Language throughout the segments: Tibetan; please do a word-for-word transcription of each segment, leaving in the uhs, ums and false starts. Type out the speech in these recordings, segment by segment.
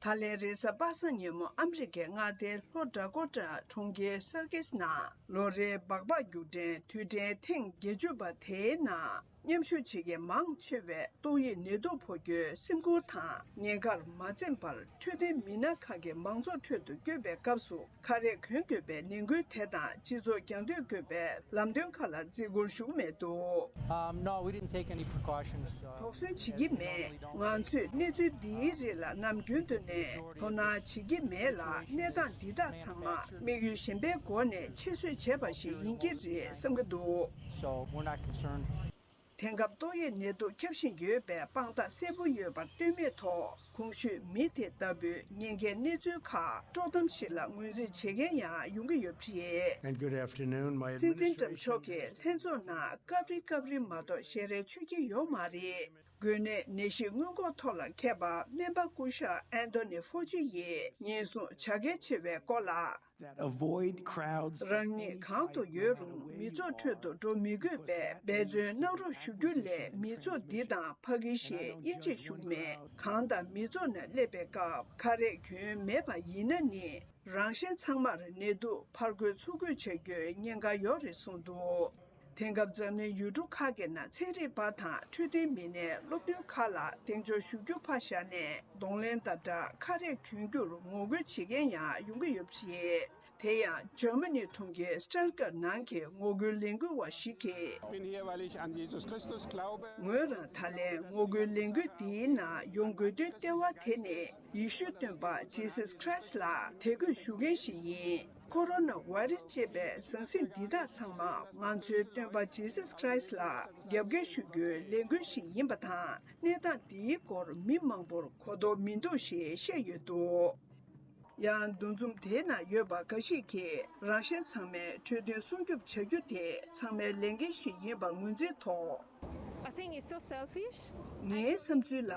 ད་ལན་རེས་གཟའ་པ་སངས་ཉིན་མོ་ཨ་མི་རི་ཀའི་མངའ་སྡེ་ལྷོ་ཌ་ཀོ་ཊ་གྲོང་ཁྱེར་སར་ཀིས་ནང་ལོ་རེའི་སྦག་སྦག་རྒྱུག་འཕྲིན་དུས་དྲན་ཐེངས་བརྒྱད་ཅུ་པ་དེའི་ནང་མཉམ་ཞུགས་བྱེད་མཁན་མང་ཆེ་བས་ཏོག་དབྱིབས་ནད་དུག་འཕོ་འགྱུར་སེམས་ཁུར་དང་ཉེན་ཁར་མ་འཛེམས་པར་འཕྲོད་བསྟེན་མི་སྣ་ཁག་གི་མང་ཚོགས་ཁྲོད་དུ་བསྐྱོད་པའི་སྐབས་སུ། ཁ་རས་གོན་དགོས་པའི་ནན་སྐུལ་དེ་དང་སྤྱི་ཚོགས་རྒྱང་སྡོད་དགོས་པའི་ལམ་སྟོན་ཁག་ལ་བརྩི་བཀུར་ཞུ་གི་མེད་འདུག། Um, no, we didn't take any precautions. Uh, དོགས་ཟོན་བྱེད་ཀྱི་མེད། ང་ཚོས་གནས་ཚུལ་འདིའི་རིགས་ལ་ནམ་རྒྱུན་དུ་ནས་དོ་སྣང་བྱེད་ཀྱི་མེད་ལ། གནས་སྟངས་འདི་དག་ཚང་མ་དམིགས་ཡུལ་གཞན་པའི་སྒོ་ནས་ཕྱིར་བཟོས་བྱས་པ་ཞིག་ཡིན་གྱི་རེད་བསམ་གྱི་འདུག། So we're not concerned. དེང་སྐབས་ཏོག་དབྱིབས་ནད་དུག་ཁྱབ་བཞིན་ཡོད་པའི་དཔང་རྟགས་གསལ་པོ་ཡོད་པར་ལྟོས་མེད་ཐོག་གོང་ཞུས་མི་དེ་ལྟ་བུའི་ཉེན་ཁའི་གནས་ཚུལ་ཁག་དཀྲོག་གཏམ་ཞིག་ལ་ངོས་འཛིན་བྱེད་མཁན་ཡང་ཡོང་གི་ཡོད་པ་རེད། And good afternoon. My སྲིད་འཛིན་ཊམ་མཆོག་གིས་ལྷན་ཚོགས་ནང་སྐབས་རེ་སྐབས་རེ་མ་གཏོགས་ཞལ་རས་མཆོད་ཀྱི་ཡོད་མ་རེད། འགོས་ནད་ནད་གཞི་སྔོན་འགོག་ཐོག་ལ་མཁས་པ་སྨན་པ་སྐུ་ཞབས་ཨན་ཐོ་ནི་ཧྥོ་ཅི་ཡིས་ཉེན་སྲུང་བྱ་གལ་ཆེ་བའི་སྐོར་ལ། That avoid crowds. རང་ཉིད་གང་དུ་ཡོད་རུང་མི་ཚོགས་ཁྲོད་དུ་འགྲོ་མི་དགོས་པའི་འབད་བརྩོན་གནང་རོགས་ཞུ་རྒྱུ་ལས། མི་ཚོགས་འདི་དང་ཕ་གི་ཞེས་དབྱེ་འབྱེད་ཞུ་གི་མེད། གང་ལྟར་མི་ཚོགས་ནང་སླེབས་པའི་སྐབས་ཁ་རས་གྱོན་མེད་པ་ཡིན་ན་ནི། རང་གཞན་ཚང་མར་ནད་དུག་ཕར་རྒོལ་ཚུར་རྒོལ་བྱ་རྒྱུའི་ཉེན་ཁ་ཡོད་རེད་གསུངས་འདུག། དེང་སྐབས་འཛམ་གླིང་ཡུལ་གྲུ་ཁག་གི་ནང་ཚན་རིག་པ་དང་འཕྲོད་བསྟེན་མི་སྣས་སློབ་སྟོན་ཁག་ལ་གདེང་འཇོག་ཞུ་རྒྱུ་ཕར་བཞག་ནས། གདོང་ལེན་དང་སྦྲགས་ཁ་རས་གྱོན་རྒྱུར་ངོ་རྒོལ་བྱེད་མཁན་ཡང་ཡོང་གི་ཡོད་པ་རེད། དེ་ཡང་འཇར་མ་ནི་གྲོང་ཁྱེར་སི་ཊུ་ཊ་གྷར་ནང་གི་ངོ་རྒོལ་ལས་འགུལ་བ་ཞིག་གིས། Ich bin hier, weil ich an Jesus Christus glaube. ངོས་རང་ད་ལན་ངོ་རྒོལ་ལས་འགུལ་འདིའི་ནང་ཡོང་དགོས་དོན་ལྟེ་བ་དེ་ནི། ཡེ་ཤུ་སྟོན་པ་ཇི་སཱས་ཁྲ་ཡེ་སི་ལ་དད་གུས་ཞུ་མཁན་ཞིག་ཡིན། ཁོ་རོ་ན་བྷ་རི་སི་ཅེས་པའི་ཟང་ཟིང་འདི་དག་ཚང་མ་ང་ཚོའི་སྟོན་པ་ཇི་སཱས་ཁྲ་ཡེ་སི་ལ་རྒྱབ་འགལ་ཞུ་རྒྱུའི་ལས་འགུལ་ཞིག་ཡིན་པ་དང་། གནས་སྟངས་འདིའི་སྐོར་མི་མང་པོར་གོ་རྟོགས་མི་འདུག་ཞེས་བཤད་ཡོད་འདུག། ཡང་འདུ་འཛོམས་དེའི་ནང་ཡོད་པ་འགའ་ཞིག་གིས་རང་གཞན་ཚང་མའི་འཕྲོད་བསྟེན་སྲུང་སྐྱོབ་བྱ་རྒྱུ་དེ་ཚང་མའི་ལས་འགན་ཞིག་ཡིན་པར་ངོས་འཛིན་ཐོག། I think it's so selfish. ངའི་བསམ་ཚུལ་ལ།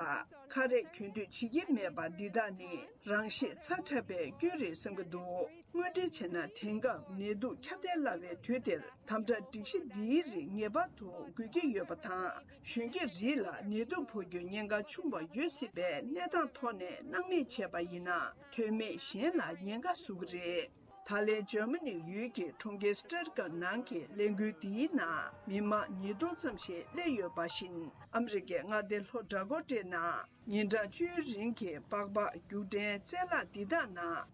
ཁ་རས་གྱོན་འདོད་བྱེད་ཀྱི་མེད་པ་འདི་དག་ནི་རང་ཤེད་ཚ་དྲགས་པའི་སྐྱོན་རེད་བསམ་གྱི་འདུག། དངོས་འབྲེལ་བྱས་ན། དེང་སྐབས་ནད་དུག་ཁྱབ་གདལ་སླ་བའི་དུས་འདིར། དམ་དྲག་སྒྲིག་གཞི་འདིའི་རིགས་ངེས་པར་དུ་དགོས་ཀྱི་ཡོད་པ་དང་། གཞོན་སྐྱེས་རིགས་ལ་ནད་དུག་འཕོ་རྒྱུའི་ཉེན་ཁ་ཆུང་བ་ཡོད་སྲིད་པའི་གནས་སྟངས་ཐོག་ནས་སྣང་མེད་བྱས་པ་ཡིན་ན། ཐོན་མིས་གཞན་ལ་ཉེན་ཁ་བཟོ་གི་རེད། ད་ལན་འཇར་མ་ནི་ཡུལ་གྱི་གྲོང་ཁྱེར་སི་ཊུ་ཊ་གྷར་ནང་གི་ལས་འགུལ་འདིའི་ནང་མི་མང་ཉིས་སྟོང་ཙམ་ཞིག་སླེབས་ཡོད་པ་བཞིན། ཨ་མི་རི་ཀའི་མངའ་སྡེ་ལྷོ་ཌ་ཀོ་ཊའི་ནང་ཉིན་གྲངས་བཅུའི་རིང་གི་སྦག་སྦག་རྒྱུག་འཕྲིན་རྩེད་ལག་འདི་དག་ནང་།